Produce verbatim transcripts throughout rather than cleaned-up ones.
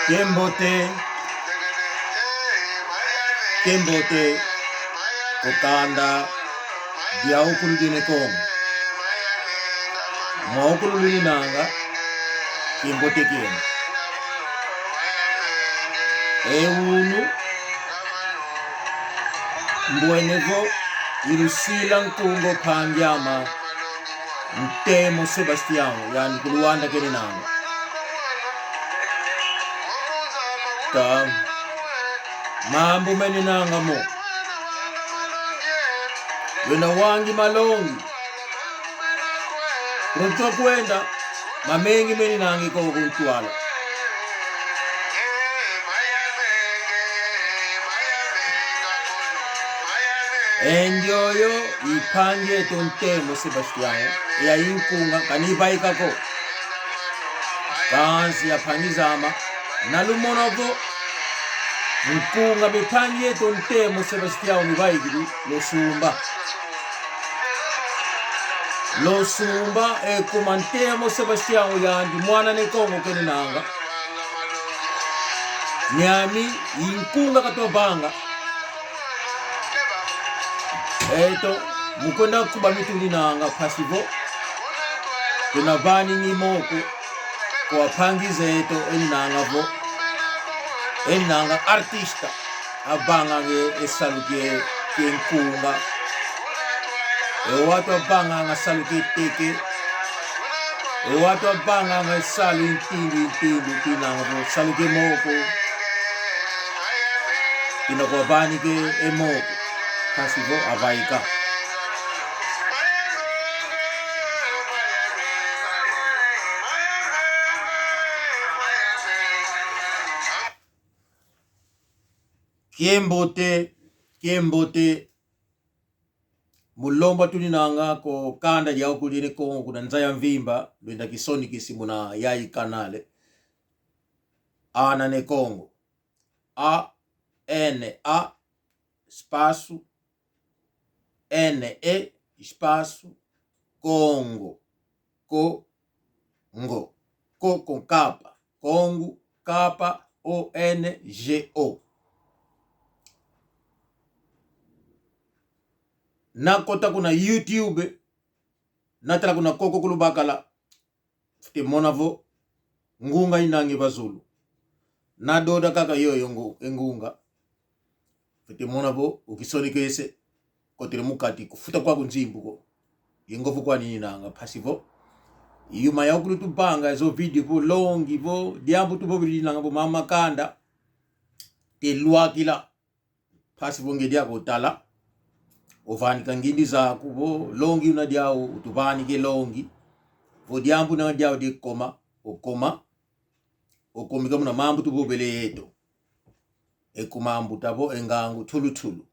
Kiambote, kiambote, ku kanda diawukulu dia Ne Kongo. Mwawukulu luninanga, kiambote kieno. E unu, mbwene vo ilusila nkunga mpangi ama Ntemo Sebastião, yandi ku Luanda keninanga. Ta, mambu meninanga mo. Wena wangi malongi. Pronto kwenda, mamengi meninanga koko ku ntwala. E ndioyo i mpangi eto Ntemo Sebastião, ya i nkunga kani vaika ko. Kansi ya mpangi zama, na lumona vo nkunga mi mpangi eto Ntemo Sebastião mivaikidi, lusumba. Lusumba, e kuma Ntemo Sebastião yandi mwana Ne Kongo keninanga. Niami i nkunga katwa vanga. Eto, mu kwenda kuba mi tuninanga mpasi vo tuna vaningi moko kwa mpangi zeto eninanga vo, eninanga artista avanganga e salu kia, kia nkunga. E wantu avanganga salu kia teke. E wantu avanganga salu ntindu ntindu, kinanga vo salu kia moko. Kina kwa vaningi e moko, mpasi vo avaika. Kiambote, kiambote. Mu lomba tuninanga ku kanda diawukulu dia Ne Kongo, kuna nza ya mvimba, lwenda kisonikisi muna yayi kanale. Ana Ne Kongo. A N A espaço N E espaço Kongo. Ko Ngo. Ko com capa. Kongo, capa, O N G O. Na kota kuna YouTube, na tala kuna koko kulubakala, fwete mona vo ngunga inangi va zulu. Na doda kaka yoyo ngu-, e ngunga, fwete mona vo ukisonekese, kotele mu kati, kufuta kwaku nzimbu ko. Ye ngovo kwani ninanga, mpasi vo i yuma yawukulu tuvanga, zo vídeo vo longi, vo diambu tuvovele dinanga vo mama kanda, te lwakila. Mpasi vo nge diaka otala, ovanika ngindi zaku vo longi una diau, utuvanike longi. Vo diambu una diau dia koma, okoma, okomika muna mambu tuvovele yeto. E kuma mbuta vo e ngangu tulu tulu.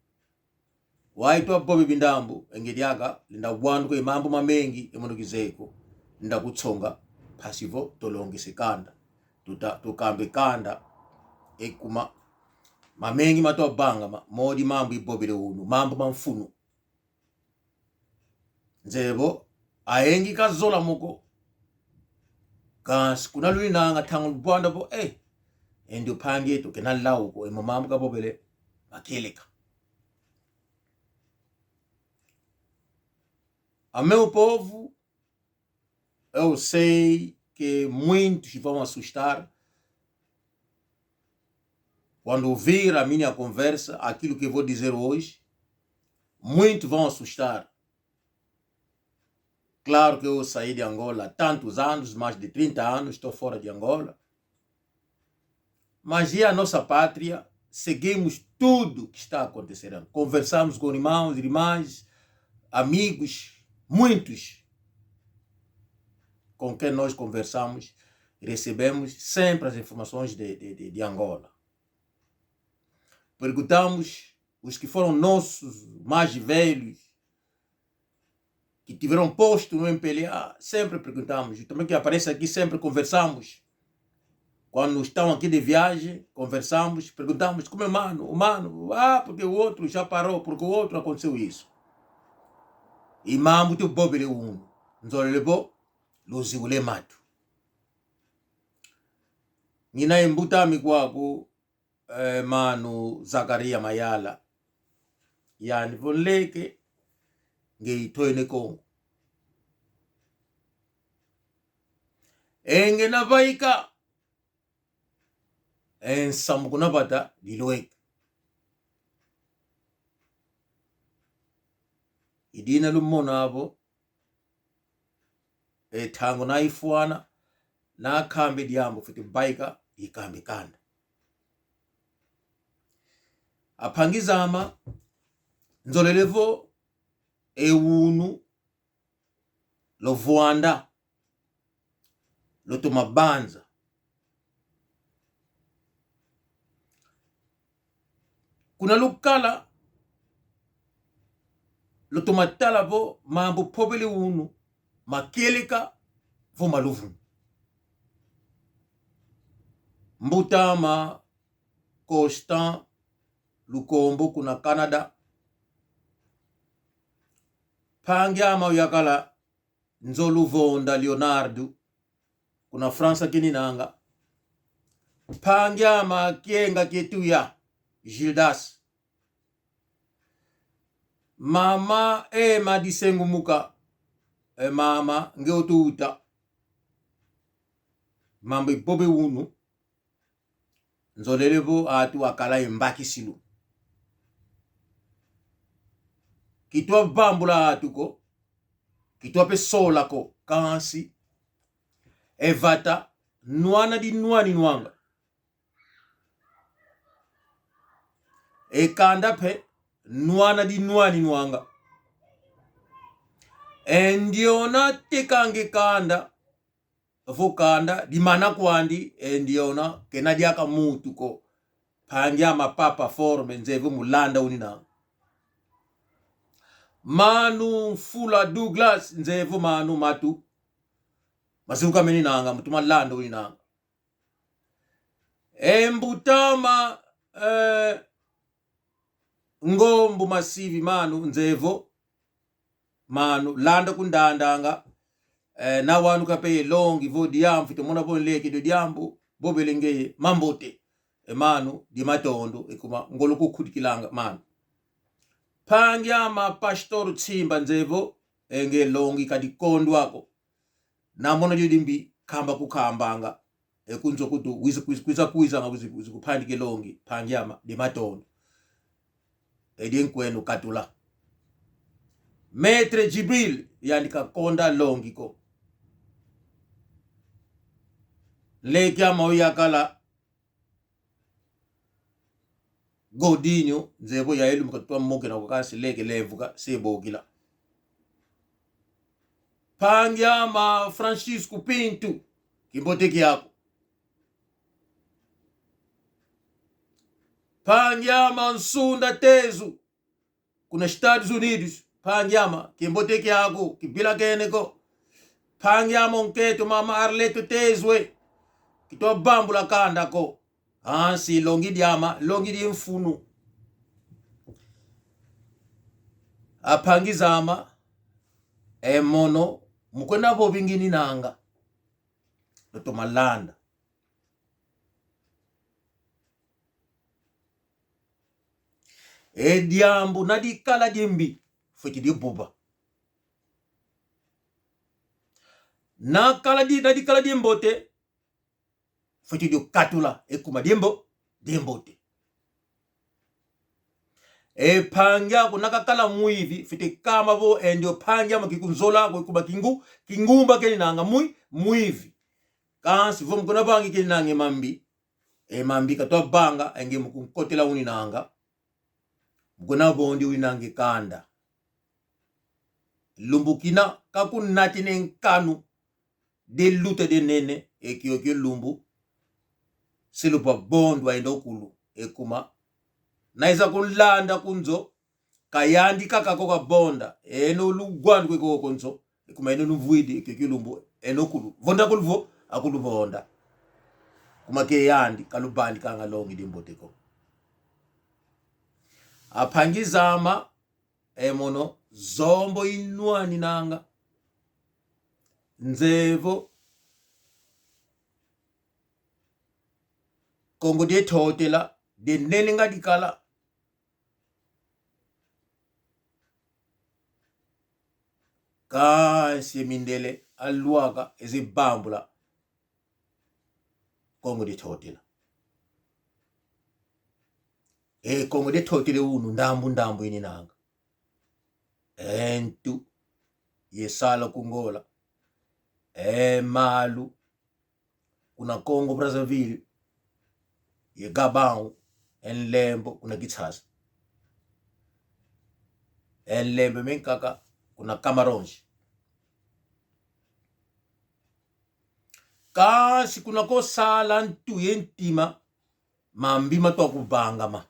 Wau itwa vova e ndambu, e nge diaka lenda wanduka e mambu mamengi e mono kizeye ko, nda kutsonga, mpasi vo tulongese kanda, tuta-, tukamba e kanda, e kuma mamengi matwa vangama, modi mambu ivovele unu, mambu ma mfunu. Nzeye vo ayingi kazola mo ko. Kansi kuna luninanga ntangu luvwanda vo, eh, e ndio mpangi eto kena lau ko, e mo mambu kavovele makieleka. A meu povo, eu sei que muitos vão assustar quando ouvir a minha conversa, aquilo que vou dizer hoje. Muitos vão assustar. Claro que eu saí de Angola há tantos anos, mais de trinta anos, estou fora de Angola. Mas e a nossa pátria? Seguimos tudo que está acontecendo. Conversamos com irmãos, irmãs, amigos, muitos com quem nós conversamos, recebemos sempre as informações de, de, de, de Angola. Perguntamos os que foram nossos mais velhos, que tiveram posto no M P L A, sempre perguntamos. E também que aparece aqui, sempre conversamos. Quando estão aqui de viagem, conversamos, perguntamos como é mano, o mano, ah, porque o outro já parou, porque o outro aconteceu isso. E mambu tuvovele unu, nzolele vo luziwula e matu. Ngina ye mbuta ami kwaku, eh, mano Zakaria Mayala. Yandi vo nleke, nge itwene Kongo. E nge na vaika, e nsambu kuna vata dilweke. I dina lumona vo, e ntangu na ifwana, na kamba e diambu fwete vaika, ikamba e kanda. A mpangi zama, nzolele vo, e wunu luvwanda, lutoma banza. Kuna lukala, lutoma tala vo mambu mpovele wunu, ma kieleka vo ma luvunu. Mbuta ama Constant Lukombo kuna Canada. Mpangi ama yakala Nzolu Vonda Leonardo, kuna França keninanga. Mpangi ama Kienga Kietuya, Gildas. Mama Ema Disengumuka, e mama, nge otuta. Mambu ivova wunu, nzolele vo atu akala ye mbakisilu. Kitwa vambula atu ko, kitwa mpe sola ko, kansi e vata nwana dinwani nwanga. E kanda mpe nwana dinwani nwanga. E ndiona tekanga e kanda, vo kanda dimana kwandi, e ndiona kena diaka muntu ko. Mpangi ama Papa Forme, nzeye vo mu landa unina. Mano Mfula Douglas, nzeye vo mano matu mazuka meninanga, matu ma landa uninanga. E mbuta ama, eh, Ngombo Masivi, mano nzeye vo, mano landa kundandanga. Eh, na wanuka mpe ye longi vo diambu fwete mona vo nleke, dio diambu vovele ngeye mambote. E mano, dia matondo, e kuma ngolo kunkudikilanga, mano. Mpangi ama Pastor Tsimba, nzeye vo e nge longi ka dikondwa ko. Na mona dio dimbi kamba kunkambanga. E ku nzo kutu, wiza, wiza, wiza, kwizanga, wiza, wiza kumpandika e longi, mpangi ama, dia matondo. E dia nkweno katula. Maître Djibril, yandi ka konda longi ko. Nleke ama yakala Godinho, nzeye vo yayi lumbu katwa mokena ko, kansi nleke lemvuka, se bokila. Mpangi ama Francisco Pinto, kimbote kiaku. Mpangi ama Nsunda Tezu, kuna Estados Unidos, mpangi ama, kimbote kiaku, kivilakene ko. Mpangi ama nkento mama Arlette Tezwe, kitwa vambula kanda ko. Kansi longi diama, longi dia mfunu. A mpangi zama, e mono, mu kwenda vova ngininanga, lutoma landa. E diambu na dikala dimbi, fwete divova. Na kala di, na dikala dimbote, fwete dio katula, e kuma dimbo, dimbote. E mpangi aku na kakala mwivi, fwete kamba vo e ndio mpangi ama kikunzola ko, e kuma kingu, kingumba keninanga mwi, mwivi. Kansi vo mu kuna vangi keninanga e mambi, e mambi katwa vanga, e nge mu kunkotela uninanga. Mu kuna vondi uninanga e kanda. Lumbu kina, ka kunatina e nkanu dia luta dia nene, e kiokio lumbu se luvwa vondwa enda okulu. E kuma, na iza kunlanda ku nzo, ka yandi kaka ko kavonda, eno lugwandu kwe ko ku nzo, e kuma eno luvwidi, e kiokio lumbu, eno kulu vonda kulu vo, akulu vonda. Kuma ke yandi ka luvandikanga longi dimbote ko. A mpangi zama, e mono, zombo inwaninanga. Nzeye vo, Kongo dia Ntotela, dia nene nga dikala. Kansi e mindele alwaka, ezi bambula Kongo dia Ntotela. E Kongo dia Ntotela unu ndambu ndambu ininanga. E ntu ye sala ku Ngola. E malu kuna Congo Brazzaville, ye Gabão, e nlembo kuna Kinshasa. E nlembo menkaka kuna Camarões. Kansi kuna ko sala ntu ye ntima, mambi matwa kuvangama.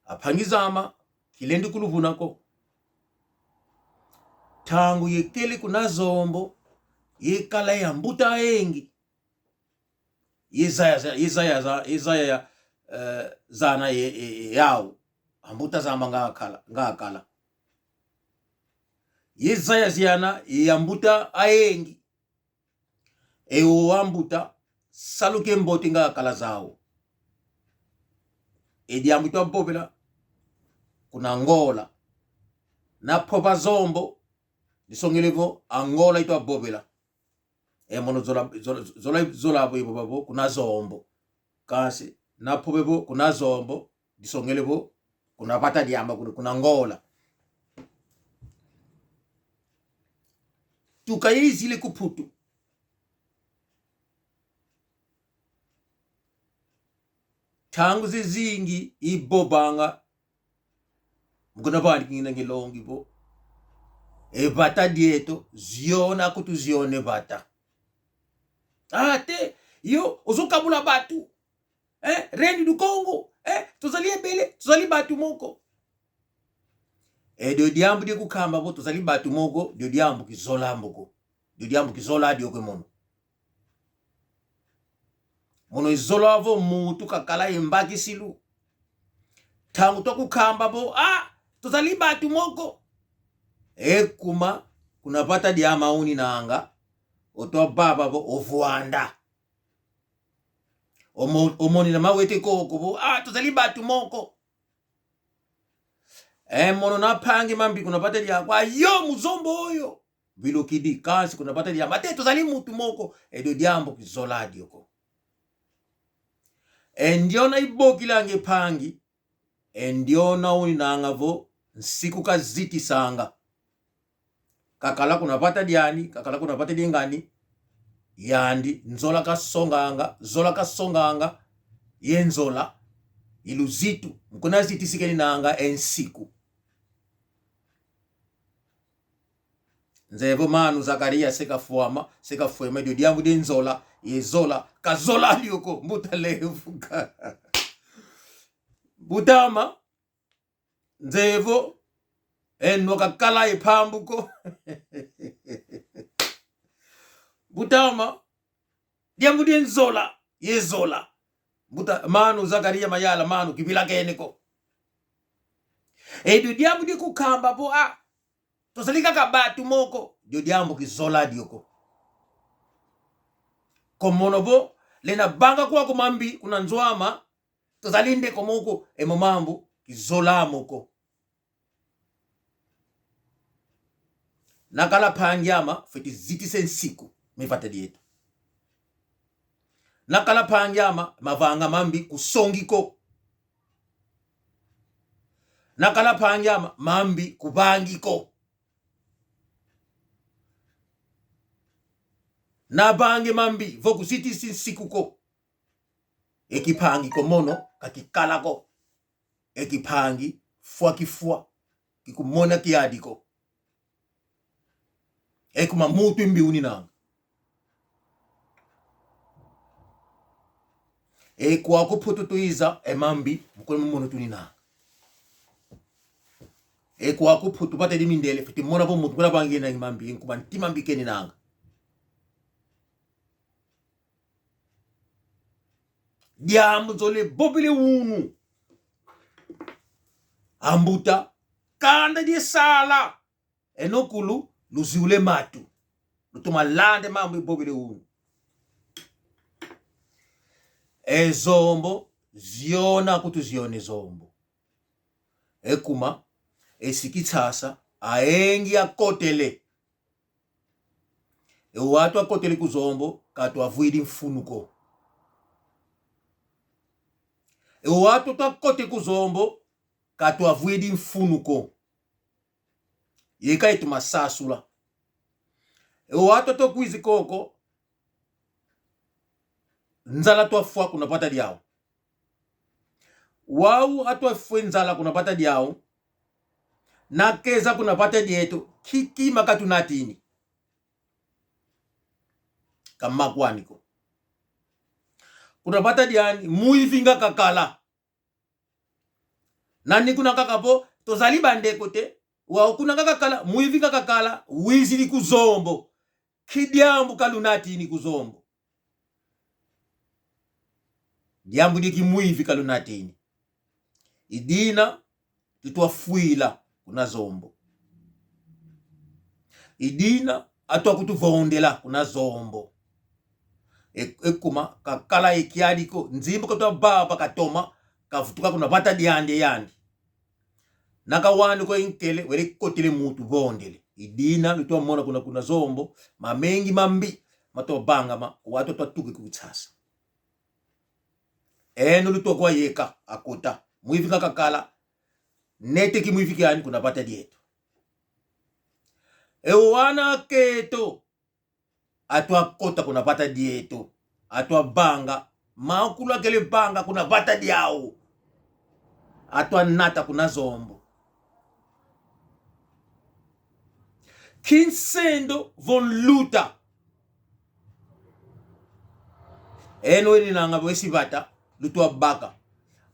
A mpangi zama, kilendi kuluvuna ko. Ntangu ye kele kuna Zombo, ye kala ye ambuta ayingi. Ye zaya, ye zaya, ye zaya, eh, zana ye, ye, ye yau. Ambuta zama nga kala, nga kala. Ye zaya ziana ye ambuta ayingi. E o ambuta, salu kiambote nga kala zau. E diambu itwa vovela kuna Ngola. Na mpova Zombo, disongele vo Angola itwa vovela. E mono zola, zola, zola, zola vo ivova vo kuna Zombo. Kansi na mpove vo kuna Zombo, disongele vo kuna vata diama, kuna, kuna Ngola. Tuka izile ku Mputu. Ntangu zazingi ivovanga, mu kuna vani kingina ngilongi vo: E vata dieto, ziona kutu ziona e vata. Ah, te, yo, ozo kabula bantu. Eh, Reino do Congo, eh, tozali ebele, tozali bantu moko. E dio diambu dia kukamba vo tozali bantu moko, dio diambu kizola moko. Dio diambu kizola dio ko mono. Mono izola vo muntu kakala ye mbakisilu. Ntangu twa kukamba vo, ah, tozali bantu moko. E kuma, kuna vata diama uninanga, otwa vava vo ovwanda. Omo-, omonina mawete koko vo, ah, tozali bantu moko. E mono na mpangi mambi kuna vata diaku, ah, yo mu Zombo oyo. Vilukidi, kansi kuna vata diama, ah, te, tozali muntu moko. E dio diambu kizola dio ko. E ndiona ibokilanga e mpangi, e ndiona uninanga vo nsiku kazitisanga. Kakala kuna vata diani, kakala kuna vata dia ngani, yandi nzola kasonganga, zola kasonganga, ye nzola i luzitu, mu kuna zitisi keninanga e nsiku. Nzeye vo mano Zacarias se kafwama, se kafwama, dio diambu dia nzola, ye zola, kazola dio ko, mbuta Levuka. Mbuta ama, nzeye vo, eno kakala ye mpambu ko. Mbuta ama, diambu dia nzola, ye zola. Mbuta, mano Zacarias Mayala, mano, kivilakene ko. E dio diambu dia kukamba vo, ah, tozali kaka bantu moko, dio diambu kizola dio ko. Ko mono vo, lenda vanga kwaku mambi kuna nzo ama, tozali ndeko moko, e mo mambu kizola mo ko. Na kala mpangi ama, fwete zitisa e nsiku, me vata dieto. Na kala mpangi ama, mavanga mambi kusongi ko. Na kala mpangi ama, mambi kuvangi ko. Na vange mambi vo kuzitisi nsiku ko, e kimpangi ko mono kakikala ko. E kimpangi, fwa kifwa, kikumona kiadi ko. E kuma muntu mbi uninanga. E kwaku Mputu twiza, e mambi, mu kuna mono tuninanga. E kwaku Mputu vata dia mindele, fwete mona vo muntu kuna vangi na mambi, e kuma ntima mbi keninanga. Diambu nzolele vovele unu. Ambuta, kanda dia sala. Eno kulu, luziula e matu. Lutoma landa e mambu ivovele unu. E Zombo, ziona kutu ziona e Zombo. E kuma, e Siki Nsasa, ayingi akotele. E wantu akotele ku Zombo, ka twavwidi mfunu ko. E wantu twakota ku Zombo, ka twavwidi mfunu ko. Yeka yeto masasula. E wantu atwa kwiza koko, nzala twafwa kuna vata diau. Wau atwa fwa e nzala kuna vata diau. Na keza kuna vata dieto, nki kima katunatini? Ka makwani ko. Kuna vata diani, mwivi nga kakala. Nani kuna kaka vo, tozali bandeko te. Wau kuna nga kakala, mwivi nga kakala, wizidi ku Zombo. Nki diambu kalunatini ku Zombo? Diambu dia kimwivi kalunatini. I dina tutwa fwila kuna Zombo. I dina atwa kutuvondela kuna Zombo. E, e kuma, kakala e kiadi ko, nzimbu katwa vava katoma, kavutuka kuna vata diandi yandi. Na kawani ko e nkele, wele kotele muntu vondele. I dina lutwa mona kuna, kuna Zombo, mamengi mambi matwa vangama, wantu atwa tuka ku Nsasa. Eno lutwa kwa yeka akota. Mwivi nga kakala, nete kimwivi kiani kuna vata dieto. E wana akento atwa kota kuna vata dieto, atwa vanga, mawu kulu akele vanga kuna vata diau, atwa nata kuna Zombo. Nki nsendo vo nluta? Eno eninanga vo esi vata lutwa baka.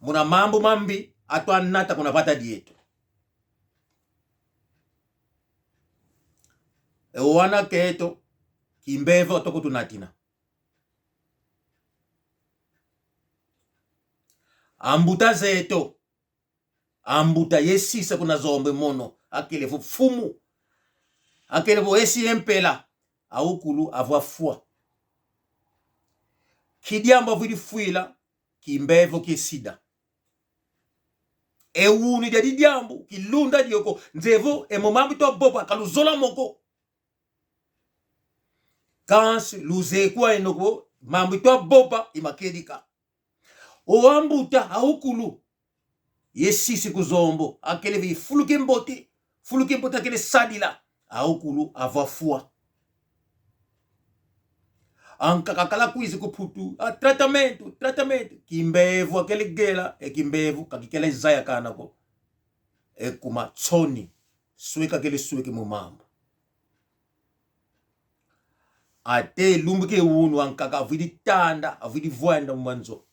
Muna mambu mambi atwa nata kuna vata dieto. E wana akento, kimbevo atwa kutunatina. Ambuta zeto, ambuta ye sisa kuna Zombo e mono, akele vo mfumu, akele vo esi ye mpela, awu kulu avwa fwa. Nki diambu avwidi fwila? Kimbevo kia sida. E wunu diadi diambu, kilunda dio ko, nzeye vo e mo mambu itwa vova, ka luzola mo ko. Kansi luzeye kwa eno vo mambu itwa vova i makedika. O ambuta awu kulu ye sisa ku Zombo, akele vo fulu kia mbote, fulu kia mbote akele sadila, awu kulu avwa fwa. Ankaka akala kwiza ku Mputu, a tratamento, tratamento. Kimbevo akele gela, e kimbevo ka kikele zayakana ko. E kuma nsoni, sweka akele sweka mu mambu. Até lumbu kia wunu ankaka avwidi tanda, avwidi vwanda mu manzo.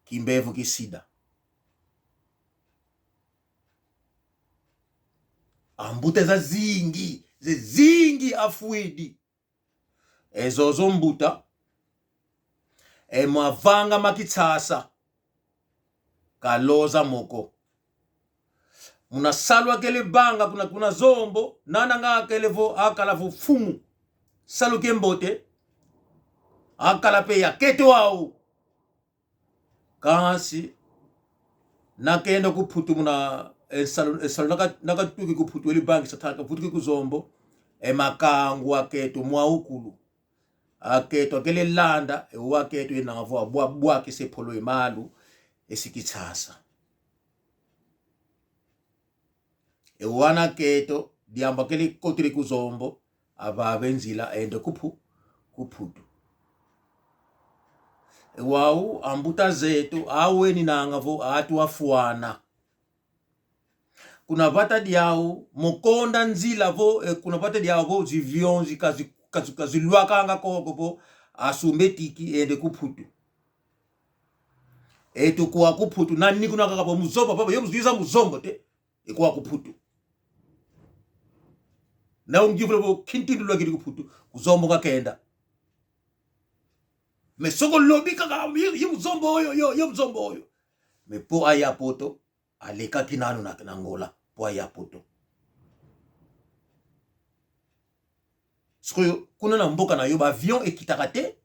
Kimbevo kia sida. Ambuta zazingi, zazingi afwidi. E zozo mbuta, e mavanga ma Kinshasa, ka loza mo ko. Muna salu akele vanga kuna, kuna Zombo, nana nga akele vo akala vo mfumu, salu kia mbote, akala mpe ya akento awu. Kansi, na kenda ku Mputu muna, e salu, e salu na ka-, na katuki ku Mputu, wele vangisa tata, vutuki ku Zombo, e makangu akento mwa ukulu. Akento akele landa, e wa akento ena vo abwa-, bwakisa e mpolo ye malu, esi Kinshasa. E wana akento, diambu akele kotele ku Zombo, avava e nzila, enda ku Mpu-, ku Mputu. E wau, ambuta zeto, aweninanga vo atwa fwana. Kuna vata diau, mu konda nzila vo, eh, kuna vata diau vo, zi avião zi ka zi-, ka zi-, ka zilwakanga koko vo, asumba e tiki, enda ku Mputu. Eto kwa ku Mputu, nani kuna kaka vo mu Zombo, papa, yo mu-, yo za mu Zombo te, e kwa ku Mputu. Na ungi vula vo nki ntindu lwakidi ku Mputu, ku Zombo nga kenda. Mais soko lobi kaka, yo, yo mu Zombo oyo, yo, yo mu Zombo oyo. Mais po aya Poto, alekaki nanu na, na Angola, po aya Poto. Sikoyo, kuna na mboka na yo, ba avion ekitaka te.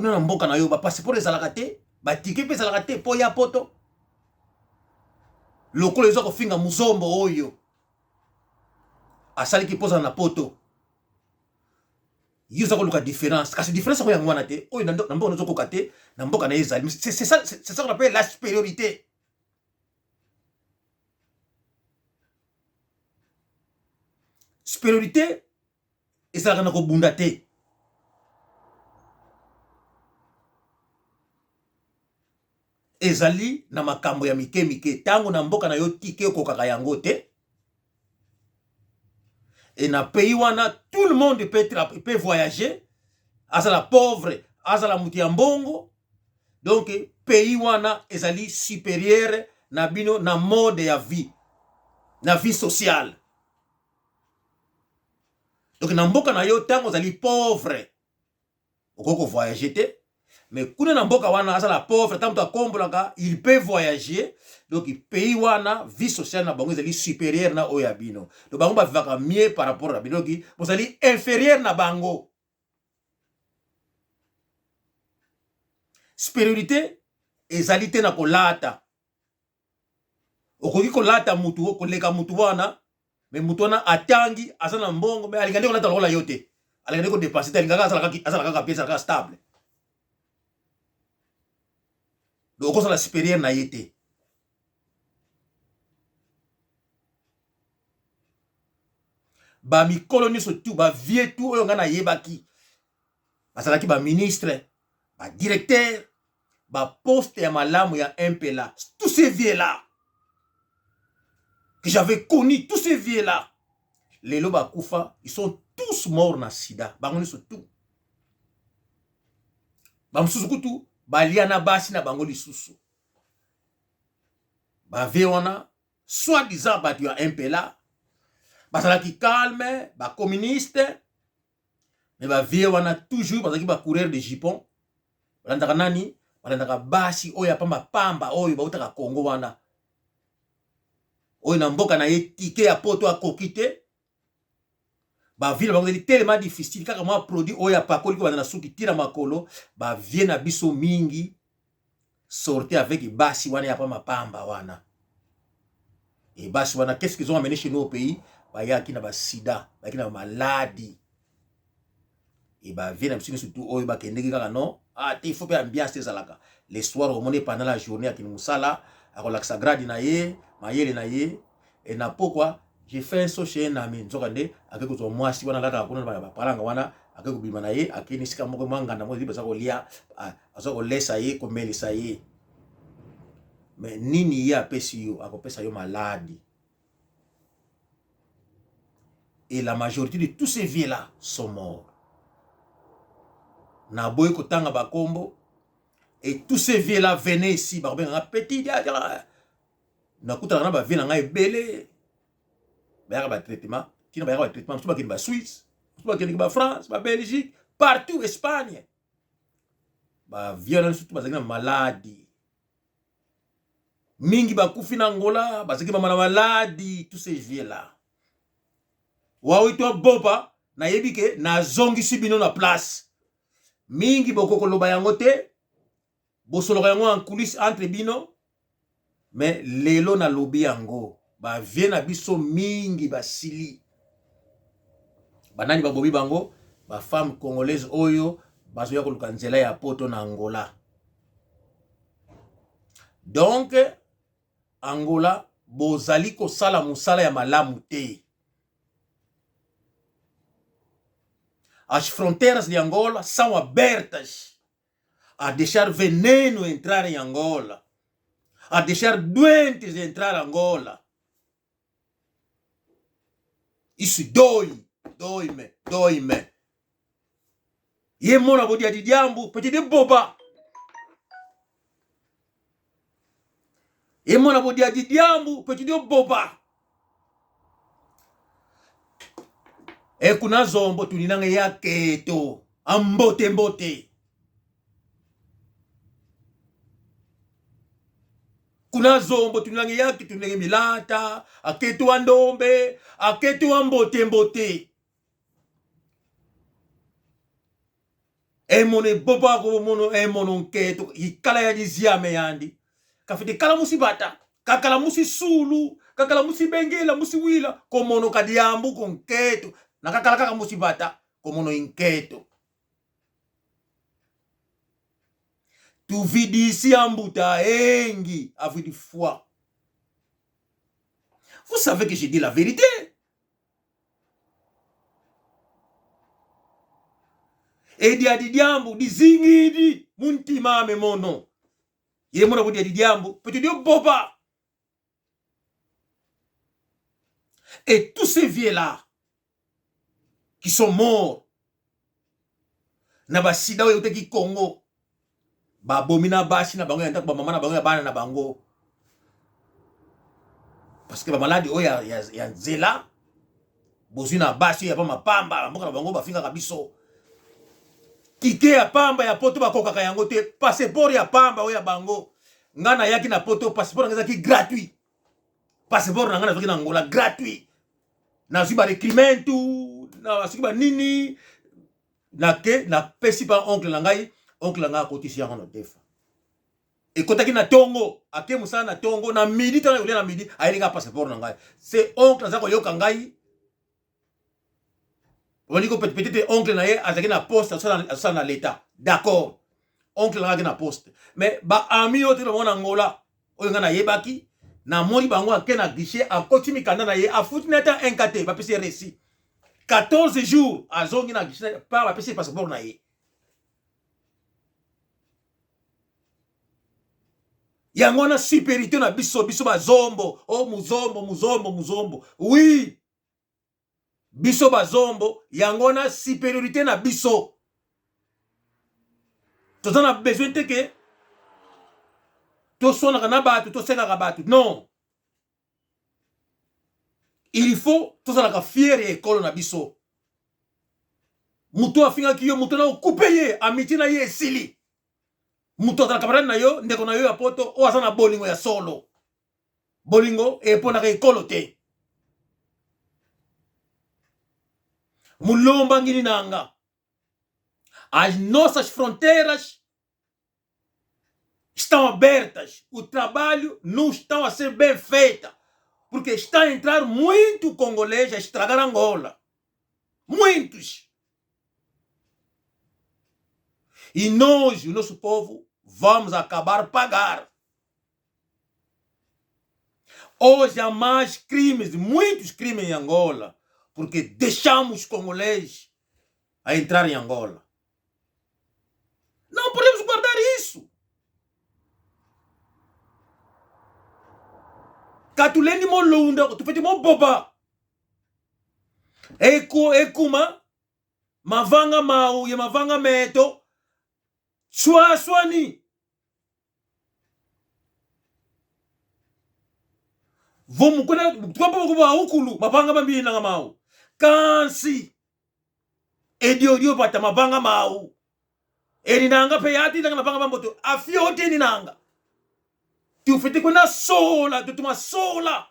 Kuna na mboka na yo, ba passeport ezalaka te, ba ticket mpe ezalaka te mpo ya poto. Lokola oza kofinga Muzombo oyo asali ki poza na poto. Yo oza koluka différence. Kasi différence yango yango wana te. Oyo na ndo-, na mboka na yo ozokoka te, na mboka na ye ezali. C'est, c'est ça, c'est, c'est ça qu'on appelle la supériorité. Supériorité ezalaka na kobunda te. Ezali na makambo ya mike mike. Tango na mboka na yo ticket okokaka yango te. Et na pays wana, tout le monde peut tra-, peut voyager. Azala pauvre, azala mutu ya mbongo. Donc, pays wana ezali supérieur na bino na mode ya vie, na vie sociale. Donc, na mboka na yo, tango ozali pauvre, okoki ko voyager te. Mais kuna na mboka wana, azala pauvre, ata mutu akombolaka, il peut voyager. Donc, pays wana, vie sociale na bango ezali supérieure na oyo ya bino. Donc, bango ba vivaka mieux par rapport na bino, donc bozali inférieur na bango. Supériorité ezali te na kolata. Okoki kolata mutu, koleka mutu wana, mais mutu wana atangi, aza na mbongo, mais alingaka nde kolata lokola yo te. Alingaka nde ko dépenser te, alingaka azala kaka, azala kaka bien, azala kaka stable. Donc, okozala supérieur na ye te. Ba mikolo nyonso tout, ba vieux tout oyo nga nayebaki, bazalaki ba ministre, ba directeur, ba poste ya malamu ya M P L A. Tous ces vieux-là que j'avais connu, tous ces vieux-là, lelo bakufa, ils sont tous morts na sida. Bango nyonso tout. Bamosusu kutu balia na basi na bango lisusu. Ba vieux wana, soi-disant bato ya M P L A, bazalaki calme, ba communiste, mais ba vieux wana toujours bazalaki ba coureur de jupon. Balandaka nani? Balandaka basi oyo ya pamba pamba, oyo bautaka Congo wana, oyo na mboka na ye ticket ya poto akoki te. Ba vie na bango ezali tellement difficile, kaka mwa produit oyo apakoli kobanda na suki tii na makolo, ba vieux na biso mingi sortaient avec basi wana ya pamba pamba wana. Et basi wana, qu'est-ce qu'ils ont amené chez nous au pays? Bayaki na ba sida, bayaki na ba maladi. Et ba vieux na biso nyonso tout oyo bakendeki kaka, non? Ah, te, il faut mpe ambiance ezalaka. Le soir, omoni pendant la journée akende mosala, akolakisa grade na ye, mayele na ye. Et na pokwa, j'ai fait un saut chez un ami. Nzokande, ake kozwa mwasi wana alataka kuna na ba palanga wana, ake kobima na ye, ake na esika moko, mwa nganda moko baza kolia, ah, aza kolesa ye, komelisa ye. Mais nini ye apesi yo? Akopesa yo maladi. Et la majorité de tous ces vieux-là sont morts. Naboyi kotanga ba kombo. Et tous ces vieux-là venaient ici, bakobengaka petit dia dia. Nakutanaka na ba vieux na ngai ebele. Bayaka ba traitement, tii na bayaka ba traitement, mosusu bakende ba Suisse, mosusu bakende ba France, ba Belgique, partout, Espagne. Ba vieux wana nyonso tout bazalaki na maladi. Mingi bakufi na Angola, bazalaki mama na maladi, tous ces vieux-là. Waweto Boba, nayebi ke nazongisi bino na place. Mingi bokoki koloba yango te, bosoloka yango en coulisse entre bino, mais lelo nalobi yango, ba vieux na biso mingi basili. Banani babomi bango? Ba femmes congolaises oyo bazoya koluka nzela ya poto na Angola. Donc, Angola, bozali kosala mosala ya malamu te. As fronteiras de Angola são abertas a deixar veneno entrar em Angola, a deixar doentes entrar Angola. Isso dói, dói-me, dói-me. Ye mona bo diadi diambu, petit de boba. Ye mona bo diadi diambu, petit de boba. E kuna Zombo tuninanga ye akento a mbote mbote. Kuna Zombo tuninanga ye akento ndenge milata, akento a ndombe, akento a mbote mbote. E mono e boba ko mono, e mono nkento, ikala yandi ziame yandi. Kafwete kala musi vata, kakala musi sulu, kakala musi bengela, musi wila, ko mono ka diambu ko nkento. Na kakala kaka musi vata, ko mono i nkento. Tuvidisi ambuta engi, avwidi fwa. Vous savez que je dis la vérité. E diadi diambu dizingidi mu ntima ame mono. Ye mono vo diadi diambu, mpeto dio boba. Et tous ces vieux-là qui sont morts na ba sida oyo eutaki Congo, babomi na basi na bango ya ntaku, bamama na bango ya bana na bango. Parce que bamaladi oyo ya, ya, ya nzela, bozwi na basi oyo ya ba mapamba, na mboka na bango bafingaka biso. Ticket ya pamba ya Poto bakokaka yango te, passeport ya pamba oyo ya bango. Nga nayaki na Poto, passeport na nga ezalaki gratuit. Passeport na nga nazwaki na Angola gratuit. Nazwi ba requerimento, na soki ba nini, nake, napesi pa oncle na ngai, oncle na ngai akotisi yango na defa. Ekotaki na tongo, ake mosala na tongo, na midi, ntango ya kolia na midi, ayeli nga passeport na ngai. Se oncle aza koyoka ngai, Wani ko peut-, peut-être oncle na ye azalaki na poste, asala, asala na l'État. D'accord. Oncle na nga ake na poste. Mais ba ami oyo te na mwana Angola, oyo nga nayebaki, namoni bango ake na guichet, akoti mikanda na ye, afuti na ata un K te, bapesi ye reçu. Quatorze jours, azongi na guichet, pa bapesi ye passeport na ye. Yango wana supériorité na biso, biso bazombo, oh, muzombo, muzombo, muzombo. Oui. Biso bazombo, yango wana supériorité na biso. Toza na besoin te que toswanaka na bato, tosengaka bato. Non. Il faut tozalaka fier ya ekolo na biso. Moto afingaki yo, moto na okupe ye, amitié na ye esili. Moto azala camarade na yo, ndeko na yo ya Poto, oyo aza na bolingo ya solo. Bolingo eponaka ekolo te. Mulomba ngini nanga. As nossas fronteiras estão abertas. O trabalho não está a ser bem feita. Porque está a entrar muito congolês a estragar Angola. Muitos. E nós, o nosso povo, vamos acabar pagar. Hoje há mais crimes, muitos crimes em Angola, porque deixamos congolês a entrar em Angola. Não podemos guardar isso. Ka tulendi mo lunda, tufwete mo boba. Eku-, ekuma, mavanga mau ye mavanga meto nswaswani. Vo mu kuna, tuka po kuba ukulu, mavanga mambi enanga mau. Kansi, e diodio vata mavanga mau. Eninanga mpe yati nanga mavanga mambote. Afio te eninanga. Tufwete kwenda sola, tutuma sola.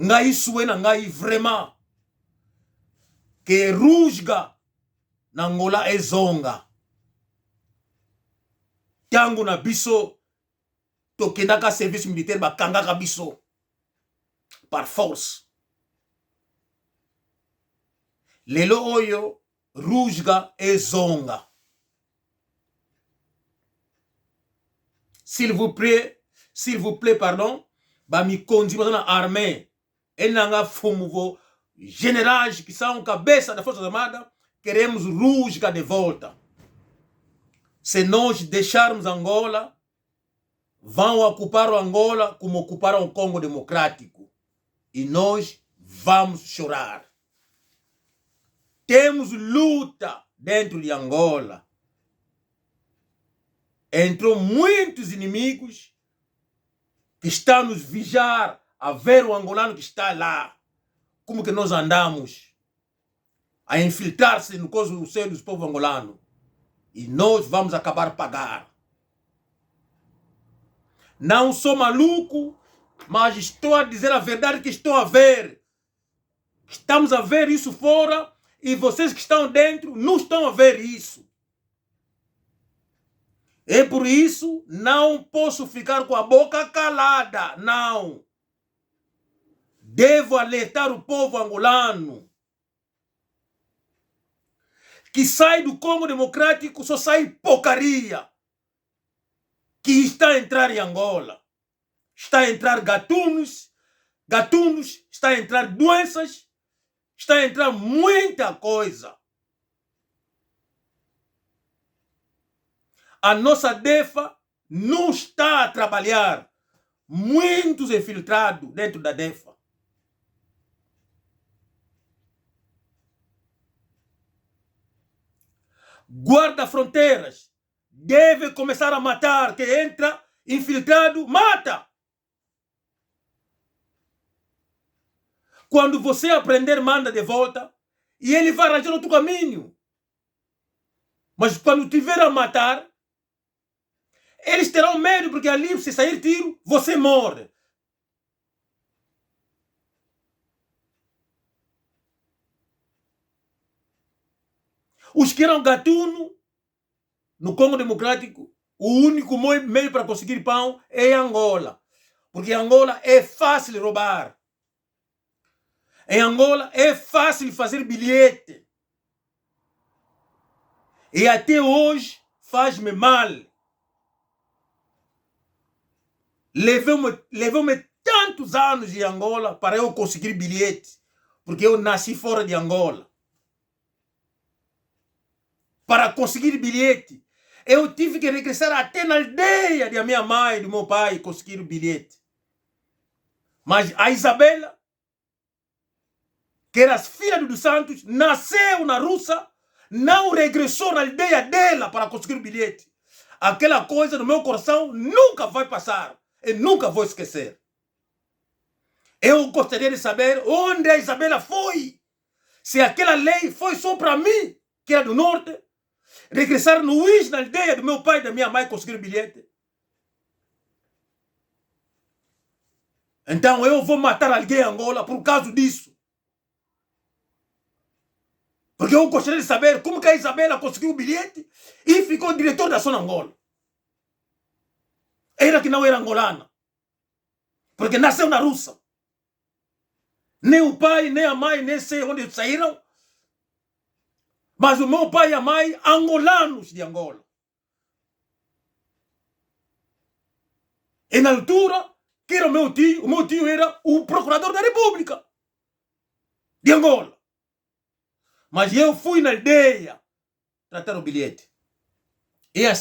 Ngai souhait na ngai vraiment que Rusga na Angola ezonga. Ntango na biso tokendaka service militaire, bakangaka biso par force. Lelo oyo Rusga ezonga. S'il vous plaît, s'il vous plaît, pardon, ba mikonzi baza na armée, enanga mfumu vo generais que são cabeça da Forças Armadas, queremos Rusga de volta. Se nós deixarmos Angola, vão ocupar o Angola como ocuparam o Congo Democrático. E nós vamos chorar. Temos luta dentro de Angola. Entrou muitos inimigos que estão nos vigiar a ver o angolano que está lá. Como que nós andamos a infiltrar-se no coso, no seio dos povos angolano. E nós vamos acabar pagar. Não sou maluco, mas estou a dizer a verdade que estou a ver. Estamos a ver isso fora e vocês que estão dentro não estão a ver isso. É por isso, não posso ficar com a boca calada, não. Devo alertar o povo angolano que sai do Congo Democrático, só sai porcaria que está a entrar em Angola. Está a entrar gatunos, gatunos, está a entrar doenças, está a entrar muita coisa. A nossa DEFA não está a trabalhar. Muitos infiltrados dentro da DEFA. Guarda fronteiras deve começar a matar. Quem entra infiltrado, mata. Quando você aprender, manda de volta e ele vai arranjar outro caminho. Mas quando tiver a matar, eles terão medo, porque ali, se sair tiro, você morre. Os que eram gatuno no Congo Democrático, o único mo-, meio para conseguir pão é Angola. Porque em Angola é fácil roubar. Em Angola é fácil fazer bilhete. E até hoje faz-me mal. Levou-me, levou-me tantos anos em Angola para eu conseguir bilhete, porque eu nasci fora de Angola. Para conseguir bilhete, eu tive que regressar até na aldeia da minha mãe, do meu pai, conseguir o bilhete. Mas a Isabela, que era filha do dos Santos, nasceu na Rússia, não regressou na aldeia dela para conseguir o bilhete. Aquela coisa no meu coração nunca vai passar. Eu nunca vou esquecer. Eu gostaria de saber onde a Isabela foi. Se aquela lei foi só para mim, que era do norte, regressar no Uís, na aldeia do meu pai e da minha mãe, conseguir bilhete. Então eu vou matar alguém em Angola por causa disso. Porque eu gostaria de saber como que a Isabela conseguiu o bilhete e ficou diretor da Zona Angola. Ela que não era angolana. Porque nasceu na Rússia. Nem o pai, nem a mãe, nem sei onde saíram. Mas o meu pai e a mãe, angolanos de Angola. E na altura, que era o meu tio, o meu tio era o procurador da República de Angola. Mas eu fui na aldeia tratar o bilhete. E